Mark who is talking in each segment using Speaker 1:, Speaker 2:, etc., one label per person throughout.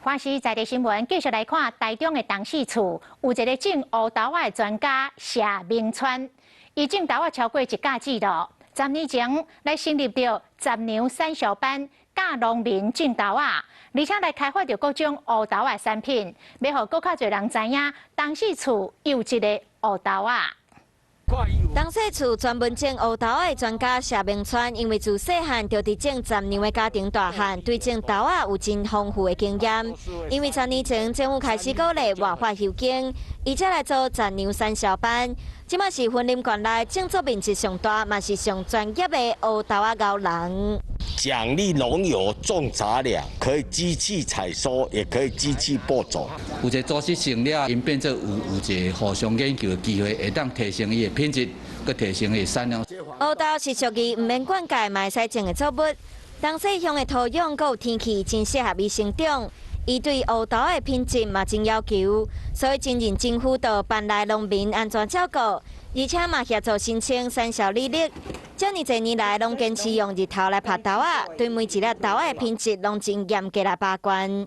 Speaker 1: 華視在地新聞繼續來看台中的東勢厝，有一个種烏豆仔的專家謝明川，伊種豆仔超過一甲子咯。10年前來成立著雜糧產銷班，教農民種豆仔，而且來開發著各種烏豆仔產品，欲予閣較濟人知影東勢厝有這个烏豆仔。
Speaker 2: 東勢厝專門種烏豆仔的專家謝明川，因為自細漢就佇種雜糧的家庭大漢，對種豆仔有真豐富的經驗。因為10年前政府開始鼓勵活化休耕，伊才來做雜糧產銷班。這馬是雲林縣內種作面積上大，嘛是上專業的烏豆仔熬人。
Speaker 3: 獎勵農友種雜糧，可以機器採收，也可以機器播種。
Speaker 4: 有一个組織性了，𪜶變做有一個互相研究的機會，會當提升伊的品質，閣提升伊的產量。
Speaker 2: 烏豆是屬於毋免灌溉，嘛會使種的作物。東勢鄉的土壤閣有天氣真適合伊生長。伊對烏豆的品質嘛真要求，所以真認真輔導班內農民按怎照顧，而且嘛協助申請產銷履歷。遮爾濟年來，攏堅持用日頭來曬豆仔，對每一粒豆仔的品質攏真嚴格來把關。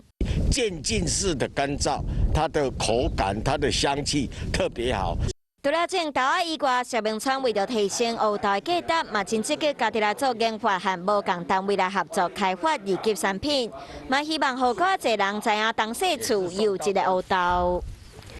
Speaker 3: 漸進式的乾燥，它的口感、它的香氣特別好。
Speaker 2: 除了種豆仔以外，謝明川為著提升烏豆的價值，嘛真積極家己來做研發，和無仝單位來合作開發二級產品，嘛希望予閣較濟人知影東勢厝有這个烏豆。